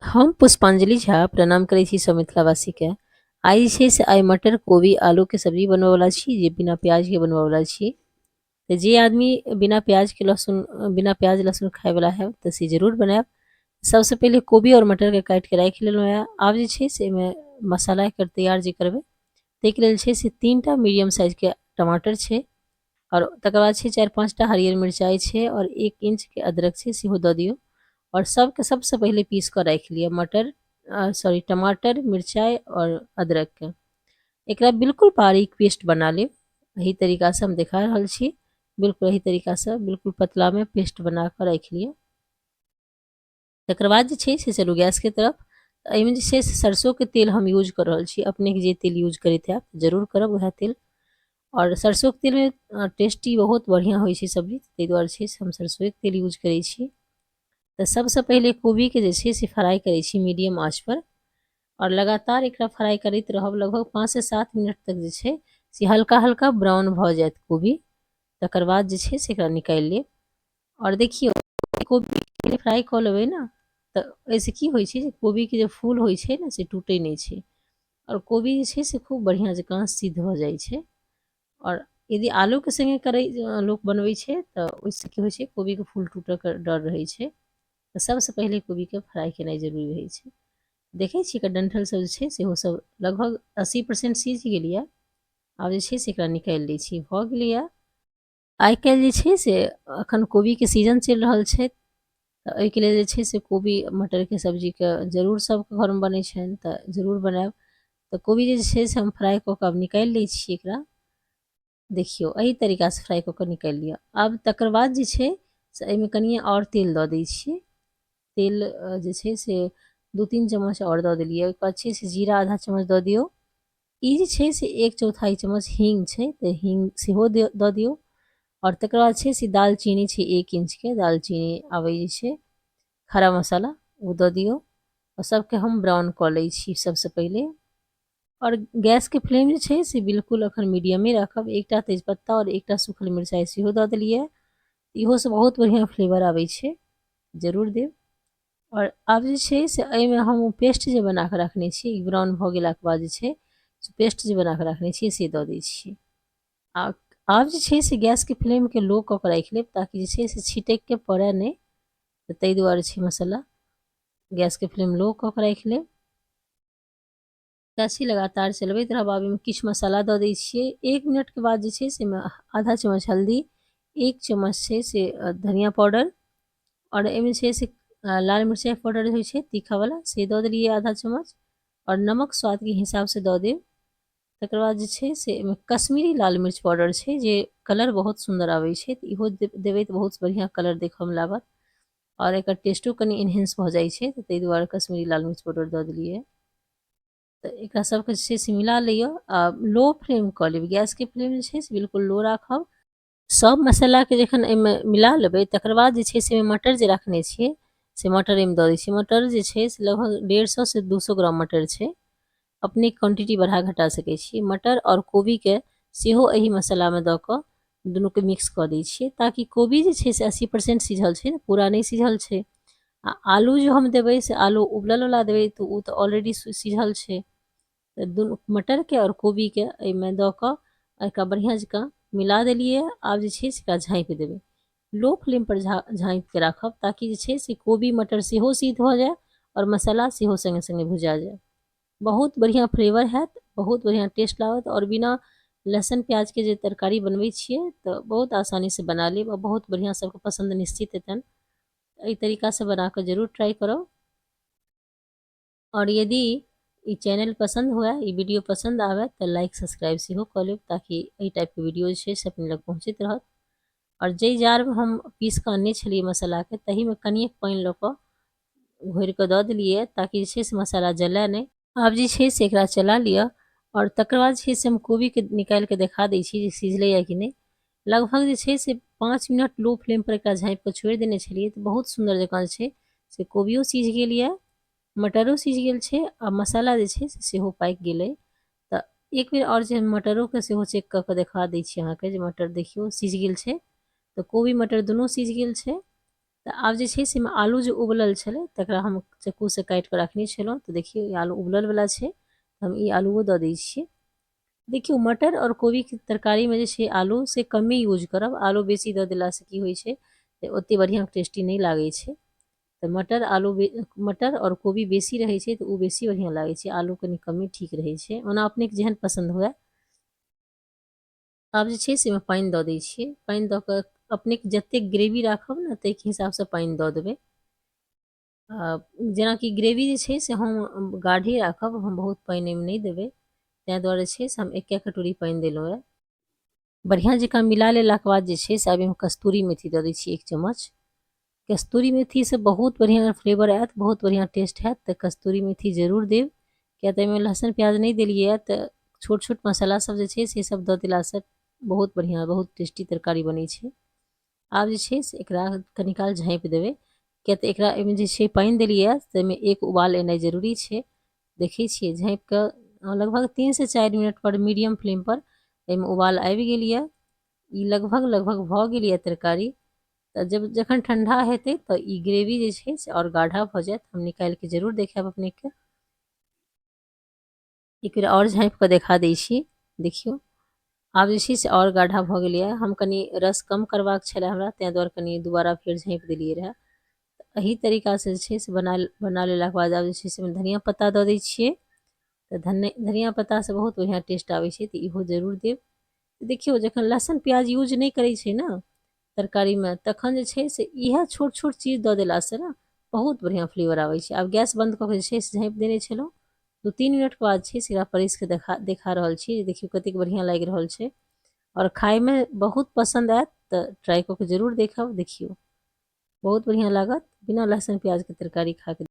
हम पुष्पांजलि झा प्रणाम करै छी सब मिथिलावासीके। आइ जे छै से आइ मटर कोबी आलूके सब्जी बनबयवला छी, जे बिना प्याजके बनबयवला छी। तऽ जे आदमी बिना प्याजके लहसुन, बिना प्याज लहसुन खायवला है तऽ से जरूर बनायब। सबसँ पहिले कोबी आओर मटरके काटिके राखि लेलहुँ हँ। आब जे छै से एहिमे मसाला एकर तैयार जे करबै ताहिके लेल छै से 3टा मीडियम साइजके टमाटर छै, आओर तकर बाद छै 4-5टा हरियर मिरचाइ छै, आओर 1 इंचके अदरक छै सेहो दऽ दियौ। आओर सबके सबसँ पहिले पीस कऽ राखि लिअ मटर, सॉरी टमाटर, मिरचाइ आओर अदरकके। एकरा बिल्कुल बारीक पेस्ट बना लेब। एहि तरीकासँ हम देखा रहल छी, बिल्कुल एहि तरीकासँ बिल्कुल पतलामे पेस्ट बना कऽ राखि लिअ। तकर बाद जे छै से चलू गैसके तरफ। एहिमे जे छै से सरसोके तेल हम यूज कऽ रहल छी। अपनेके जे तेल यूज करैत हैब जरूर करब उएह तेल। आओर सरसोके तेलमे टेस्टी बहुत बढ़िआँ होइ छै सब्जी, ताहि दुआरे छै से हम सरसोएके तेल यूज करै छी। तऽ सबसँ पहिले कोबीके जे छै से फ्राइ करै छी मीडियम आँचपर, आओर लगातार एकरा फ्राइ करैत रहब लगभग 5 से 7 मिनट तक जे छै से हल्का हल्का ब्राउन भऽ जायत कोबी। तकर बाद जे छै से एकरा निकालि लेब। आओर देखियौ कोबी फ्राइ कऽ लेबै ने तऽ एहिसँ की होइ छै जे कोबीके जे फूल होइ छै ने से टूटै नहि छै, आओर कोबी जे छै से खूब बढ़िआँ जकाँ सिद्ध भऽ जाइ छै। आओर यदि आलूके सङ्गे करै लोक बनबै छै तऽ ओहिसँ की होइ छै कोबीके फूल टूटऽके डर रहै छै। तऽ सबसँ पहिले कोबीके फ्राइ केनाइ जरूरी रहै छै। देखै छियै एकर डण्ठल सब जे छै सेहो सब लगभग 80% सीझ गेल यऽ। आब जे छै से एकरा निकालि लै छी, भऽ गेलैए। आइ काल्हि जे छै से एखन कोबीके सीजन चलि रहल छै, तऽ एहिके लेल जे छै से कोबी मटरके सब्जीके जरूर सबके घरमे बनै छनि, तऽ जरूर बनायब। तऽ कोबी जे छै से हम फ्राइ कऽ कऽ आब निकालि लै छी एकरा। देखियौ एहि तरीकासँ फ्राइ कऽ कऽ निकालि लिअ। आब तकर बाद जे छै से एहिमे कनिए आओर तेल दऽ दै छियै। तेल जे छै से 2-3 चम्मच आओर दऽ देलियै। ओहिके बाद छै से जीरा आधा चम्मच दऽ दियौ। ई जे छै से 1/4 चम्मच हींग छै, तऽ हींग सेहो दऽ दियौ। आओर तकर बाद छै से दालचीनी छै 1 इंचके दालचीनी आबै जे छै खड़ा मसाला, ओ दऽ दियौ। आओर सबके हम ब्राउन कऽ लै छी सबसँ पहिले। आओर गैसके फ्लेम जे छै से बिल्कुल अखन मीडियमे राखब। 1टा तेजपत्ता आओर 1टा सूखल मिरचाइ सेहो दऽ देलियै, इहोसँ बहुत बढ़िआँ फ्लेवर आबै छै, जरूर देब। आओर आब जे छै से एहिमे हम ओ पेस्ट जे बना कऽ रखने छी, ई ब्राउन भऽ गेलाके बाद जे छै से पेस्ट जे बना कऽ रखने छियै से दऽ दै छियै। आ आब जे छै से गैसके फ्लेमके लो कऽ कऽ राखि लेब, ताकि जे छै से छिटकिके पड़य नहि, तऽ ताहि दुआरे छै मसाला गैसके फ्लेम लो कऽ कऽ राखि लेब। छी लगातार चलबैत रहब। आब एहिमे किछु मसाला दऽ दै छियै। 1 मिनटके बाद जे छै से एहिमे आधा चम्मच हल्दी, 1 चम्मच छै से धनिया पाउडर, आओर एहिमे छै से लाल मिरचाइ पाउडर होइ छै तीखावला से दऽ देलियै आधा चम्मच, आओर नमक स्वादके हिसाबसँ दऽ देब। तकर बाद जे छै से एहिमे कश्मीरी लाल मिर्च पाउडर छै जे कलर बहुत सुन्दर आबै छै, तऽ इहो देबै तऽ बहुत बढ़िआँ कलर देखऽमे लागत, आओर एकर टेस्टो कनि इन्हेंस भऽ जाइ छै, तऽ ताहि दुआरे कश्मीरी लाल मिर्च पाउडर दऽ देलियै। तऽ एकरा सबके जे छै से मिला लिअ आ लो फ्लेम कऽ लेब। गैसके फ्लेम जे छै से बिल्कुल लो राखब। सब मसालाके जखन एहिमे मिला लेबै तकर बाद जे छै से एहिमे मटर जे रखने छियै से मटर एहिमे दऽ दै छियै। मटर जे छै से लगभग 150 से 200 ग्राम मटर छै, अपने क्वान्टिटी बढ़ा घटा सकै छियै। मटर आओर कोबीके सेहो एहि मसालामे दऽ कऽ दुनूके मिक्स कऽ दै छियै, ताकि कोबी जे छै से 80% सिझल छै, पूरा नहि सिझल छै। आ आलू जे हम देबै से आलू उबललवला देबै तऽ ओ तऽ ऑलरेडी सिझल छै। तऽ दुनू मटरके आओर कोबीके एहिमे दऽ कऽ एकरा बढ़िआँ जकाँ मिला देलियै। आब जे छै से एकरा झाँपि देबै, लो फ्लेमपर झाँपिके राखब, ताकि जे छै से कोबी मटर सेहो सिद्ध भऽ जाय आओर मसाला सेहो सङ्गे सङ्गे भुजा जाय। बहुत बढ़िआँ फ्लेवर हैत, बहुत बढ़िआँ टेस्ट लागत। आओर बिना लहसुन प्याजके जे तरकारी बनबै छियै तऽ बहुत आसानीसँ बना लेब आओर बहुत बढ़िआँ सबके पसन्द निश्चित हेतनि। एहि तरीकासँ बना कऽ जरूर ट्राइ करब। आओर यदि ई चैनल पसन्द हुए, ई वीडियो पसन्द आबै तऽ लाइक सब्सक्राइब सेहो कऽ लेब, ताकि एहि टाइपके वीडियो जे छै से अपने लग पहुँचैत रहत। आओर जाहि जारमे हम पीस कऽ अनने छलियै मसालाके तहीमे कनिए पानि लऽ कऽ घोरि कऽ दऽ देलियै, ताकि जे छै से मसाला जलै नहि। आब जे छै से एकरा चला लिअ आओर तकर बाद जे छै से हम कोबीके निकालि कऽ देखा दै छी जे सिझलैए कि नहि। लगभग जे छै से 5 मिनट लो फ्लेमपर एकरा झाँपि कऽ छोड़ि देने छलियै, तऽ बहुत सुन्दर जकाँ जे छै से कोबियो सिझ गेल यऽ, मटरो सिझ गेल छै, आ मसाला जे छै से सेहो पाकि गेलै। तऽ एक बेर आओर जे मटरोके सेहो चेक कऽ कऽ देखा दै छी अहाँके जे मटर देखियौ सिझ गेल छै। तऽ कोबी मटर दुनू सिझ गेल छै। तऽ आब जे छै से आलू जे उबलल छलै तकरा हम चक्कूसँ काटि कऽ रखने छलहुँ। तऽ देखियौ, ई आलू उबलल वला छै, हम ई आलूओ दऽ दै छियै। देखियौ, मटर आओर कोबीके तरकारीमे जे छै आलू से कमे यूज करब। आलू बेसी दऽ देलासँ की होइ छै, ओतेक बढ़िआँ टेस्टी नहि लागै छै। तऽ मटर आलू, मटर आओर कोबी बेसी रहै छै तऽ ओ बेसी बढ़िआँ लागै छै, आलू कनि कमे ठीक रहै छै। ओना अपनेके जेहन पसन्द हुए। आब जे छै से ओहिमे पानि दऽ दै छियै। पानि दऽ कऽ अपनेके जतेक ग्रेवी राखब ने, ताहिके हिसाबसँ पानि दऽ देबै। जेनाकि ग्रेवी जे छै से हम गाढ़े राखब, हम बहुत पानि एहिमे नहि देबै, ताहि दुआरे छै से हम एके कटोरी पानि देलहुँ यऽ। बढ़िआँ जकाँ मिला लेलाके बाद जे छै से आब एहिमे कस्तूरी मेथी दऽ दै छियै 1 चम्मच। कस्तूरी मेथीसँ बहुत बढ़िआँ फ्लेवर आयत, बहुत बढ़िआँ टेस्ट हैत। तऽ कस्तूरी मेथी जरूर देब, किया तऽ एहिमे लहसुन प्याज नहि देलियै तऽ छोट छोट मसाला सब जे छै से सब दऽ देलासँ बहुत बढ़िआँ, बहुत टेस्टी तरकारी बनै छै। आब जे छै से एकरा कनी काल झाँपि देबै, किया तऽ एकरा एहिमे जे छै पानि देलियै ताहिमे एक उबाल एनाइ जरूरी छै। देखै छियै, झाँपि कऽ लगभग 3 से 4 मिनट पर मीडियम फ्लेम पर एहिमे उबाल आबि गेल यऽ। ई लगभग लगभग भऽ गेल यऽ तरकारी। तऽ जब जखन ठंडा हेतै तऽ ई ग्रेवी जे छै से आओर गाढ़ा भऽ जायत। हम निकालिके जरूर देखायब अपनेके। एक बेर आओर झाँपि कऽ देखा दै छी। देखियौ, आब जे छै से आओर गाढ़ा भऽ गेलैए। हम कनि रस कम करबाक छलै हमरा, ताहि दुआरे कनि दोबारा फेर झाँपि देलियै रहए। एहि तरीकासँ जे छै से बना बना लेलाके बाद आब जे छै से धनिया पत्ता दऽ दै छियै। तऽ धनिया पत्तासँ बहुत बढ़िआँ टेस्ट आबै छै, तऽ इहो जरूर देब। देखियौ, जखन लहसुन प्याज यूज नहि करै छै ने तरकारीमे, तखन जे छै से इएह छोट छोट चीज दऽ देलासँ ने बहुत बढ़िआँ फ्लेवर आबै छै। आब गैस बन्द कऽ के जे छै से झाँपि देने छलहुँ। 2-3 मिनटके बाद छै से एकरा परसिके देखा देखा रहल छी। देखियौ, कतेक बढ़िआँ लागि रहल छै आओर खायमे बहुत पसन्द आयत। तऽ ट्राई कऽ के जरूर देखब। देखियौ, बहुत बढ़िआँ लागत बिना लहसुन प्याजके तरकारी खाके।